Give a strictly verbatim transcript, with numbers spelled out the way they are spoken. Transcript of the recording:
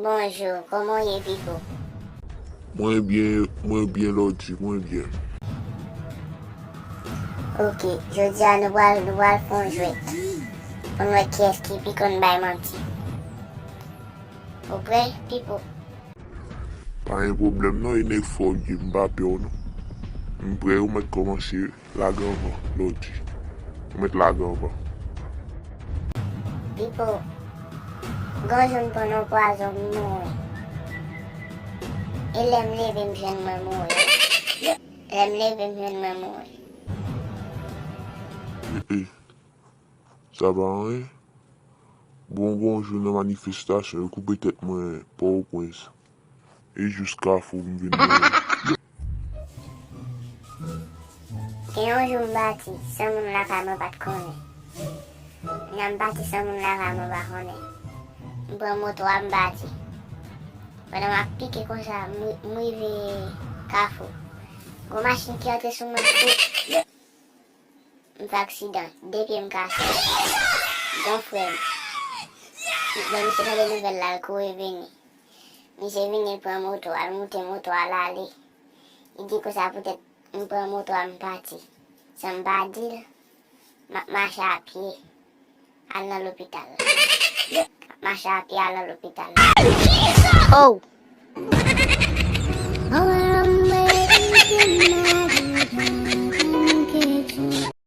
Bonjou, kòman w ye, Pipo? Mwen byen, mwen byen, Lòdi, mwen byen. Ok, jodi a nou pral, nou pral fè yon jwèt pou n wè kiyès ki pi konn bay manti. Ou prè, Pipo? Pa gen pwoblèm non, e nèg fò w ye, m pa pè w non. M prè, ou mèt kòmanse. Lage anvan, Lòdi. Ou mèt lage anvan. Pipo, gon jou m pran yon pwazon, m mouri. E lè m leve, m jwenn mwen mouri. Lè m leve, m jwenn mwen mouri. E, e. Sa pa anyen. Bon, gon jou nan manifestasyon, yo koupe tèt mwen Pòtoprens. E jis Kafou m vin mouri. Gen yon jou m pati, san moun lakay mwen pa t konnen. Nan m pati san moun lakay mwen pa konnen. M pran moto a, m pati. Pandan m ap pike konsa, m, m rive Kafou. Gon machin ki antre sou mwen, m fè aksidan, de pye m kase. Gon frè m, lè misye tande nouvèl la, l kouri vini. Misye vini, l pran moto a, l moute moto a, l ale. Li di konsa poutèt m pran moto a, m pati. San m pa di l, m ap mache a pye al nan lopital. M ap mache a pye al nan lopital. Oh!